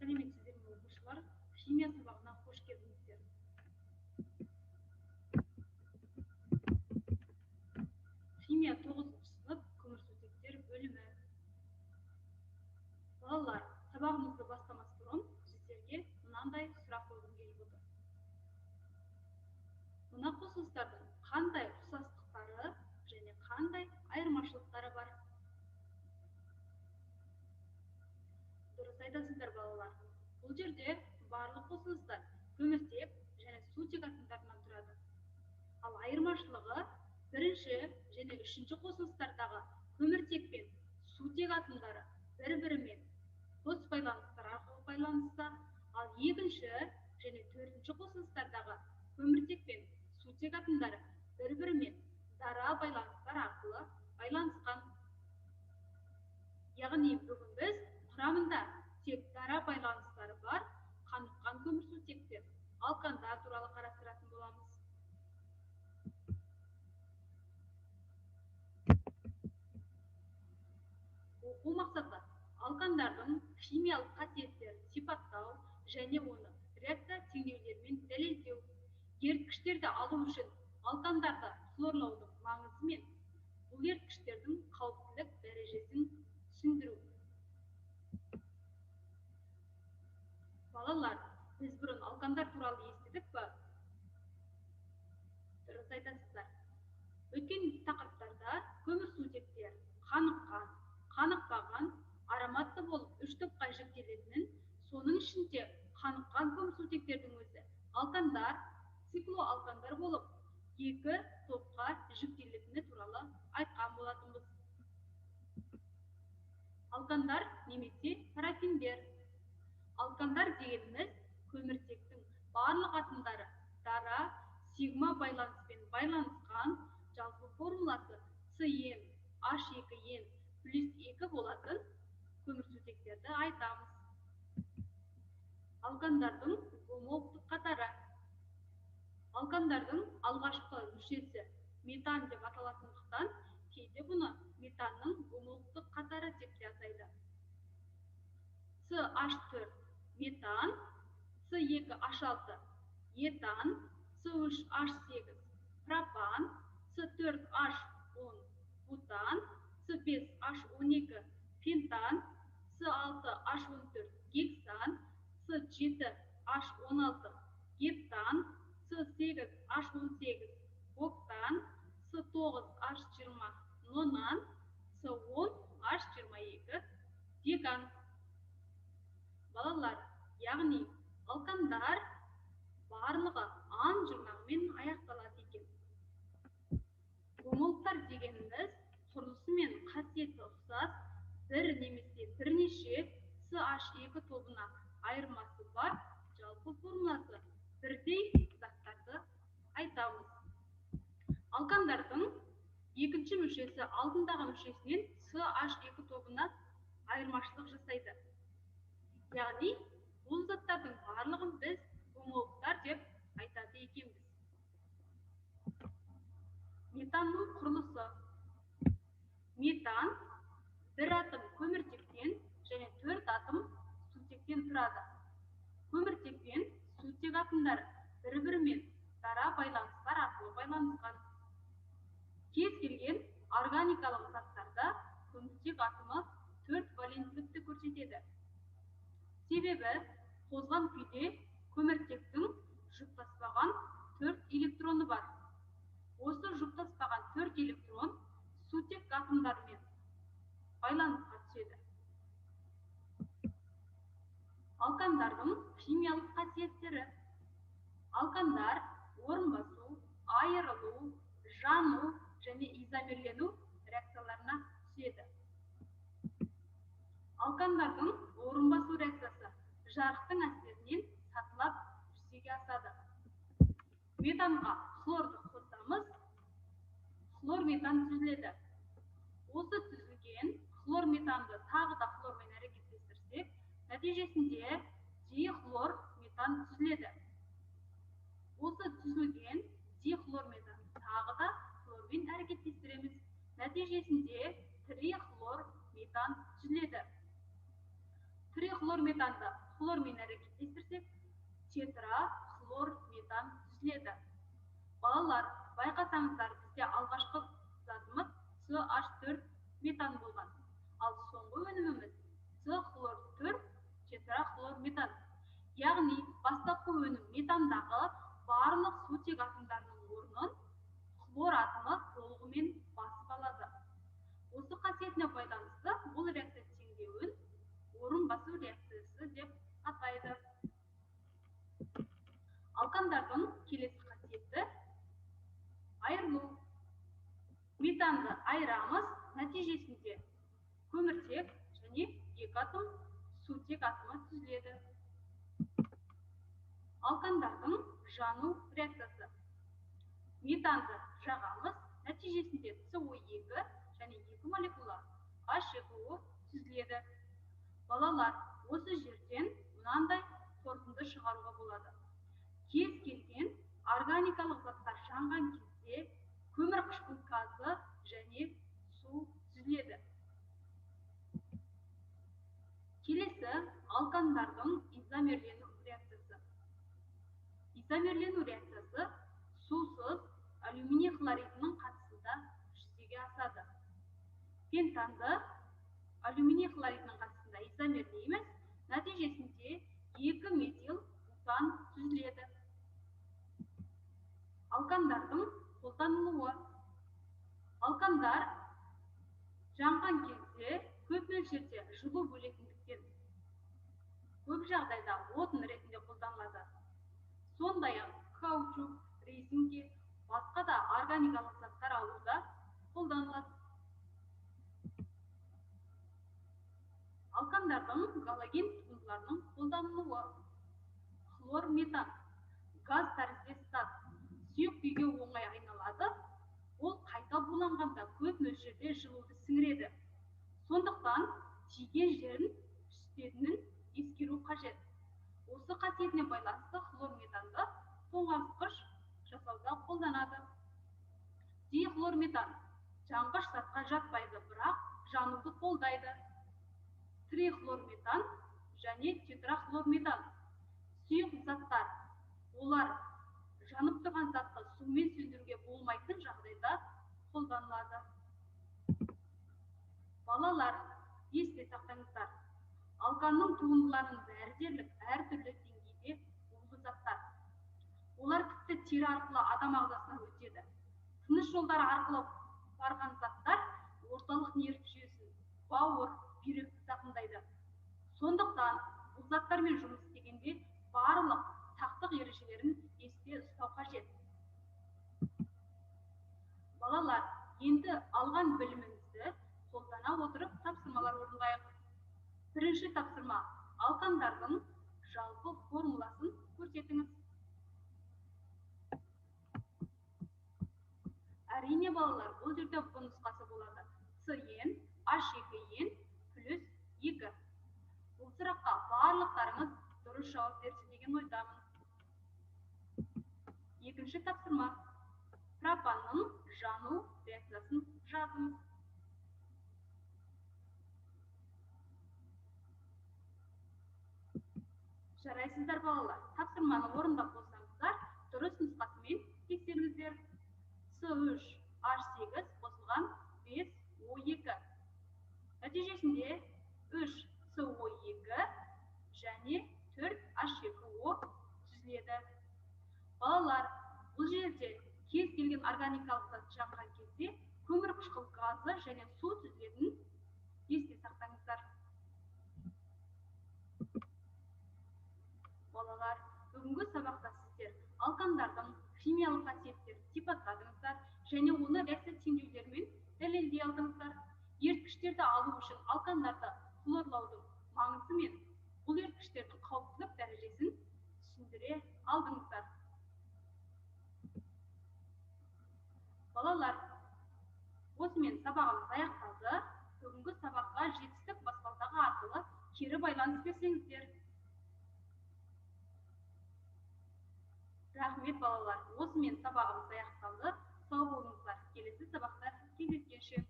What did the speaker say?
Сәлеметсіздер ме, оқушылар? Химия сабағына қош келдіңіздер. Химия 9 сынып, көмірсутектер бөлімі. Балалар, сабағымызды бастамас бұрын сіздерге мынандай сұрақ қойғым келіп отыр. Мына қосылыстардың қандай ұқсастықтары және қандай айырмашылықтары бар? Дұрыс айтасыздар, балалар. Бұл жерде барлық қосылыстар көміртек және сутек атомдарынан тұрады. Ал айырмашылығы бірінші және үшінші қосылыстардағы көміртек пен сутек атомдары бір-бірімен қос байланыстар арқылы байланысса, ал екінші және төртінші қосылыстардағы көміртек пен сутек атомдары бір-бірімен дара байланыстар арқылы байланысқан. Яғни бүгін біз құрамында тек дара байланыстары бар қаныққан көмірсутектер, алкандар туралы қарастыратын боламыз. Оқу мақсаты: алкандардың химиялық қасиеттерін сипаттау және оны реакция теңдеулерімен дәлелдеу. Еріткіштерді алу үшін алкандарды хлорлаудың маңызы мен бұл еріткіштердің қауіптілік дәрежесін түсіндіру. Балалар, біз бұрын алкандар туралы естідік па? Дұрыс айтасыздар. Өткен тақырыптарда көмірсутектер қаныққан, қанықпаған, ароматты болып үш топқа жіктелетінін, соның ішінде қаныққан көмірсутектердің өзі алкандар, циклоалкандар болып екі топқа жіктелетіні туралы айтқан болатынбыз. Алкандар немесе парафиндер. Алкандар дегеніміз көміртектің барлық атомдары дара сигма байланыспен байланысқан, жалпы формуласы Cn H2n плюс 2 болатын көмірсутектерді айтамыз. Алкандардың гомологтық қатары. Алкандардың алғашқы мүшесі метан деп аталатындықтан, кейде бұны метанның гомологтық қатары деп те атайды. CH4 метан, C2H6 этан, C3H8 пропан, C4H10 бутан, C5H12 пентан, C6H14 гексан, C7H16 гептан, C8H18 октан, C9H20 нонан, C10H22 декан. Балалар, яғни алкандар барлығы ан жұрнағымен аяқталады екен. Гомологтар дегеніміз құрылысы мен қасиеті ұқсас бір немесе бірнеше CH2 тобына айырмасы бар жалпы формуласы бірдей заттарды айтамыз. Алкандардың екінші мүшесі алдындағы мүшесінен CH2 тобына айырмашылық жасайды. Яғни бұл заттардың барлығын біз гомологтар деп айтады екенбіз. Метанның құрылысы. Метан бір атом көміртектен және 4 атом сутектен тұрады. Көміртек пен сутек атомдары бір-бірімен дара байланыстар арқылы байланысқан. Кез келген органикалық заттарда көміртек атомы 4 валенттілікті көрсетеді. Себебі қозған күйде көміртектің жұптаспаған 4 электроны бар. Осы жұптаспаған 4 электрон сутек атомдарымен байланысқа түседі. Алкандардың химиялық қасиеттері. Алкандар орын басу, айырылу, жану және изомерлену реакцияларына түседі. Алкандардың орын басу реакциясы жарықтың әсерінен сатылап жүзеге асады. Метанға хлорды қосамыз, хлорметан түзіледі. Осы түзілген хлорметанды тағы да хлормен әрекеттестірсек, нәтижесінде дихлорметан түзіледі. Осы түзілген дихлорметанды тағы да хлормен әрекеттестіреміз. Нәтижесінде трихлорметан түзіледі. Трихлорметанды хлормен әрекеттестірсек, тетрахлорметан түзіледі. Балалар, байқасаңыздар, бізде алғашқы затымыз CH4 метан болған, ал соңғы өніміміз С-хлор-4 тетрахлорметан. Яғни бастапқы өнім метандағы барлық сутек атомдарының орнын хлор атомы толығымен басып алады. Осы қасиетіне байланысты бұл реакция теңдеуін орын басу реакциясы деп атайды. Алкандардың келесі қасиеті айырылу. Метанды айырамыз, нәтижесінде көміртек және 2 атом сутек атомы түзіледі. Алкандардың жану реакциясы. Метанды жағамыз, нәтижесінде СО2 және 2 молекула H2O түзіледі. Балалар, осы жерден мынандай қорытынды шығаруға болады. Кез келген органикалық заттар жанған кезде көмірқышқыл газы және су түзіледі. Келесі алкандардың изомерлену реакциясы. Изомерлену реакциясы сусыз алюминий хлоридінің қатысында жүзеге асады. Пентанды алюминий хлоридінің қатысында изомерлейміз, нәтижесінде 2 метил бутан түзіледі. Алкандардың қолданылуы. Алкандар жанған кезде көп мөлшерде жылу бөлетіндіктен көп жағдайда отын ретінде қолданылады. Сондай-ақ каучук, резинке, басқа да органикалық заттар алуда қолданылады. Алкандардың галоген туындыларының қолданылуы. Хлорметан газ тәріздес зат, сұйық күйге оңай айналады, ол қайта буланғанда көп мөлшерде жылуды сіңіреді. Сондықтан тиген жерін пішітетінін ескеру қажет. Осы қасиетіне байланысты хлорметанды тоңазытқыш жасауда қолданады. Дихлорметан жанғыш затқа жатпайды, бірақ жануды қолдайды. Трихлорметан және тетрахлорметан сұйық заттар. Олар жанып тұрған затты сумен сөндіруге болмайтын жағдайда қолданылады. Балалар, есте сақтаңыздар. Алканның туындыларының бәрі дерлік әртүрлі деңгейде улы заттар. Олар тіпті тері арқылы адам ағзасына өтеді. Тыныс жолдары арқылы барған заттар орталық нерв жүйесін, бауыр, бүйректі зақымдайды. Сондықтан бұл заттармен жұмыс істегенде барлық сақтық ережелерін есте ұстау қажет. Балалар, енді алған білімімізді қолдана отырып тапсырмалар орындайық. Бірінші тапсырма. Алкандардың жалпы формуласын көрсетіңіз. Әрине, балалар, бұл жерде Б нұсқасы болады. СН H2N плюс 2. Бұл сұраққа барлықтарыңыз дұрыс жауап берді деген ойдамын. Екінші тапсырма. Пропанның жану реакциясын жазыңыз. Жарайсыздар, балалар. Тапсырманы орындап болсаңыздар, дұрыс нұсқасымен тексеріңіздер. С3 H8 қосылған 5 О2. Нәтижесінде 3 СО2 және 4 H2O түзіледі. Балалар, бұл жерде кез келген органикалық зат жанған кезде көмірқышқыл газы және су түзілетінін есте сақтаңыздар. Балалар, бүгінгі сабақта сіздер алкандардың химиялық қасиеттерін сипаттадыңыздар және оны реакция теңдеулерімен дәлелдей алдыңыздар. Еріткіштерді алу үшін алкандарды хлорлаудың маңызы мен бұл еріткіштердің қауіптілік дәрежесін түсіндіре алдыңыздар. Балалар, осымен сабағымыз аяқталды. Бүгінгі сабаққа жетістік баспалдағы арқылы кері байланыс берсеңіздер. Рахмет, балалар. Осымен сабағымыз аяқталды. Сау болыңыздар. Келесі сабақта кездескенше.